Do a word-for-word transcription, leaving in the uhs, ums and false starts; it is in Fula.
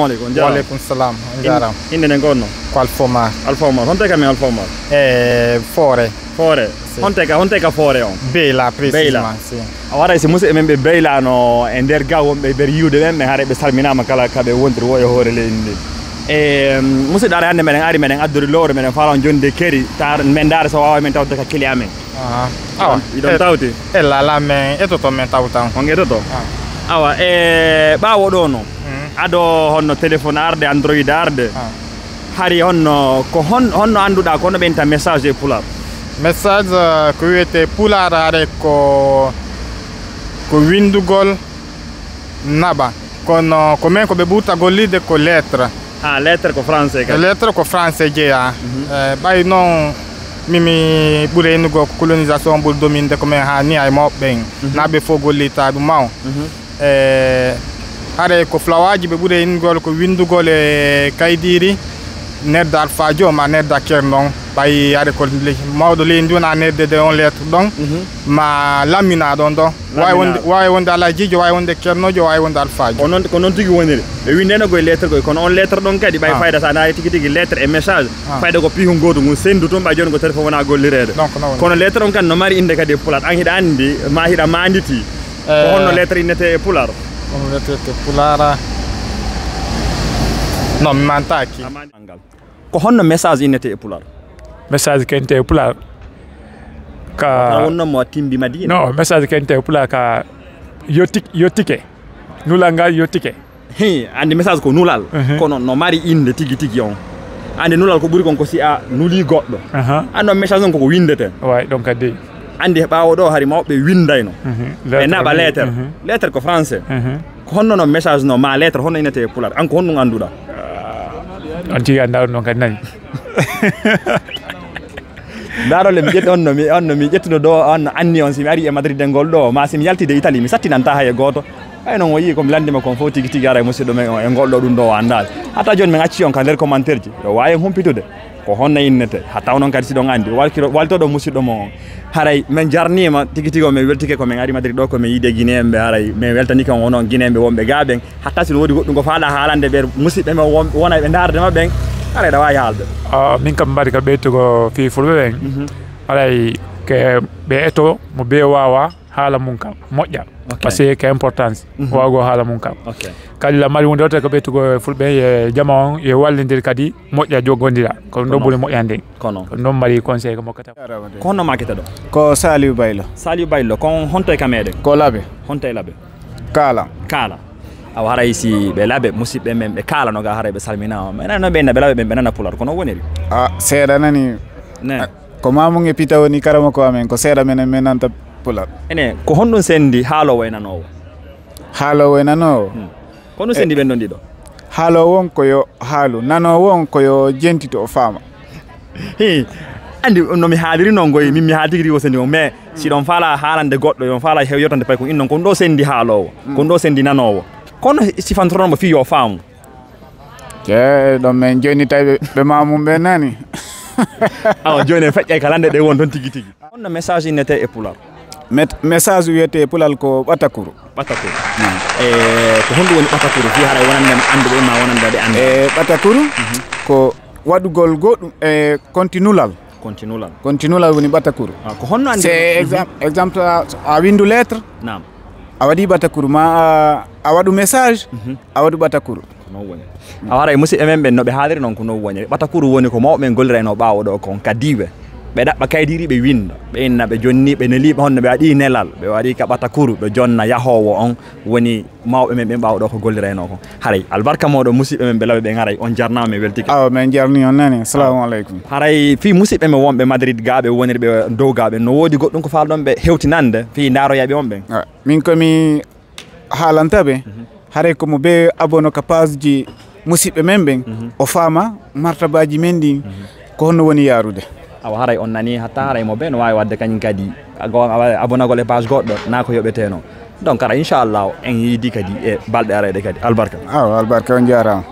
Assalamu aleykum, on jaaraama. Waaleykum salam, on jaaraama. Innde nden ko honno? Ko Alpha Omar. Alpha Omar. Honto e ka men Alpha Omar? E Foore. Foore? Si. Honto e ka, honto e ka Foore on? Beyla, précisément, si. A waray si musidɓe men ɓe Beyla no e nder ga wonɓe ɓe yiwde ɓen, ɓe haray ɓe salminaama kala ka ɓe wontiri wo e hoore leydi ndin. E, mm, musidɗo, haray hannde meɗen ari, meɗen addori lowre, meɗen faalaa on jonnde keri, tar, men ndaare so waawa men tawde ka kili amen. Aha. Awa. Iɗon tawti? Ella ala, men etoto, men tawtan. On etoto? Ah. Awa, e ɓaawo ɗo no? Mm. Ado honno téléphone arde, Android arde? Ah. Hari honno, ko hon-, honno annduɗaa, ko honno ɓeynta message e Pulaar? Message, eh, ko wiyetee Pulaar, haray ko, ko winndugol naɓa. Kono ko men ko ɓe ɓurta gollirde ko lettre. Ah, lettre ko français kadi? Lettre ko français jeyaa. Mhm. Eh, ɓay noon, min mi ɓuri innugol ko colonisation ɓuri dominde ko men haa nii e mawɓe ɓen. Mhm. Naa ɓe fof gollirta ɗum maw. Mhm. Eh, haray ko fulawaaji ɓe ɓuri innugol ko winndugol e kaydiiri, nedda alfaajo ma nedda ceerno on. Ɓay haray ko le-, mawɗo leydi ndi wona nedde de on lettre ɗon, mhm, ma lammina ɗon ɗon. Waawi wonde, waawi wonde alhajiijo, waawi wonde ceernoojo, waawi wonde alfaajo. Ko noon, ko noon tigi woniri. Ɓe winndeno koye lettre koy, kono on lettre ɗon kadi, ɓay fayda so a naati tigi tigi lettre e message, fayda ko pihun gooto ngun senndu tun, ɓay jooni ko téléphone wona gollireede. Donc, noon woni. Kono lettre on kan no mari innde kadi e Pulaar. An hiɗa anndi, ma hiɗa maanditi, ko honno lettre innetee e Pulaar? Honno lettre innetee e Pulaar? Non, mi maantaaki. A maantaaki. Ko honno message innetee e Pulaar? Message ka innetee e Pulaar ka... Wonno mo timbi Madina? Non, message ka innetee e Pulaar ka yo tik-, yo tike. Nulal ngal yo tike. Hi, anndi message ko nulal. Mhm. Kono no mari innde tigi tigi on. Anndi nulal ko ɓuri kon ko si a nuli goɗɗo. Aha. Anndi on message on koko winndetee. Waay, ɗon kadi. Anndi he ɓaawo ɗo hari mawɓe winndayno. Mhm. Ɓe naɓa lettre. Mhm. Lettre ko français. Mhm. Ko honno no message no ma lettre, honno innetee e Pulaar? An ko honɗum annduɗaa? Ah, on tigi anndaa ɗum ɗon kadi nani. Ndaarole, mi ƴetti on no mi, on no mi ƴettuno ɗo, on no anni on si mi ari e Madrid e ngol ɗo, ma si mi yaltide Italie, mi sattinanta hay e gooto. Ɓay non o yii ko mi lanndima kon fof tigi tigi, haray musidɗo men on e ngol ɗo ɗum ɗo o anndaali. Hatta jooni min acci on ka nder commentaire ji, yo waawi en humpitude. Ko honno innetee? Hatta onon kadi si ɗon anndi, walkiro-, waltoɗo musidɗo mo on. Haray men jarniima tigi tigi, o men weltike ko men ari Madrid ɗo, ko men yiide Guinéen ɓe, haray men weltanike on onon Guinéen ɓe wonɓe gaa ɓen. Hatta si no woodi goɗɗum ko faalaa haalande ɓe musidɓe men won-, wona ɓe ndaarde ma ɓen, haray ɗa waawi haalde. Ah, min kam mbaɗi ka ɓeytugo fii fulɓe ɓen. Mhm. Haray ke ɓe eto mo bee waawa haala mum kam moƴƴa. Ok. Parce que ko importance. Mhm. Waawugol haala mum kam. Ok. Kadi la mari wonde wota ko ɓeytugo e fulɓe, e jama on, e wallindir kadi moƴƴa joggondira. Ko ɗum ɗo ɓuri moƴƴande. Kono. Ko ɗum ɗo mari conseil ko mokkata. Ko honno maakete ɗo? Ko Saliou Baylo. Saliou Baylo, kon honto e ka meɗen? Ko Labe. Honto e Labe? Kaala. Kaala. Awa haray si ɓe Labe, musidɓe men ɓe Kaala no ga haray ɓe salminaama. Men nana ɓe, ɓe Labe ɓen, ɓe nana Pulaar, kono woniri? Ah, seeɗa nani. Ne. Ah, ko Mamoun e Pita woni karamoko amen, ko seeɗa menen men nanta Pulaar. Ene, ko honɗum sendi haaloowo e nanoowo? Haaloowo e nanoowo? Hmm. Ko honɗum sendi ɓen ɗon ɗiɗo? Haaloowo on ko yo haalu, nanoowo on ko yo jentito o faama. Hi, anndi no mi haaliri non ngoy, min mi haaltiri o sendi on, mais si ɗon faala haalande goɗɗo, on faala hew yotande pay ko innon, ko ɗum ɗo sendi haaloowo, ko ɗum ɗo sendi nanoowo. Kono sifantoronmo fii yo faamu. Ke ɗon men jooni tawi ɓe, ɓe Mamoun ɓe nani. Awa jooni en feƴƴay ka lannde ɗe won ton tigi tigi. Honno message innetee e Pulaar? Met-, message wiyetee e Pulaar ko ɓatakuru. Ɓatakuru. Mm. E ko honɗum woni ɓatakuru? Fii haray wonande annduɓe ma wonande ɓe anndaa. E ɓatakuru ko waɗugol goɗɗum e konti nulal. Konti nulal. Konti nulal woni ɓatakuru. Ah, ko honno anndi? C'est exam-, exemple, a, a winndu lettre. Naam. A waɗi ɓatakuru, ma a, a waɗu message, a waɗu ɓatakuru. Ko non woni. A haray musidɓe men ɓen no ɓe haaliri non ko non woni. Ɓatakuru woni ko mawɓe men gollirayno ɓaawo ɗo kon ka diiwe. Ɓe ɗaɓɓa kaydiiri ɓe winnda. Ɓe inna ɓe jonni, ɓe neli ɓe honno ɓe waɗi nelal. Ɓe waɗi ka ɓatakuru, ɓe jonna yahoowo on woni mawɓe men ɓen ɓaawo ɗo ko gollirayno kon. Haray albarka mooɗon musidɓe men ɓe Labe ɓen, haray on jarnaama, men weltike. Awa, men jarni on nani. Assalamu aleykum. Haray fii musidɓe men wonɓe Madrid gaa ɓe woniri ɓe dow gaa ɓe, no woodi goɗɗum ko faalɗon ɓe hewtinande fii ndaaroyaaɓe on ɓen? Ah, min ko mi haalanta ɓe, haray ko mo be abono ka page ji musidɓe men ɓen, o faama martabaaji men ɗin, ko honno woni yaarude. Awa haray on nani, hatta haray mo be no waawi waɗde kañum kadi, ago-, awa-, abonagol e page goɗɗo, naa ko yoɓeteno. Donc, hara inchallah, en yiidi kadi e balɗe arayɗe kadi. Albarka. Awa, albarka, on jaaraama.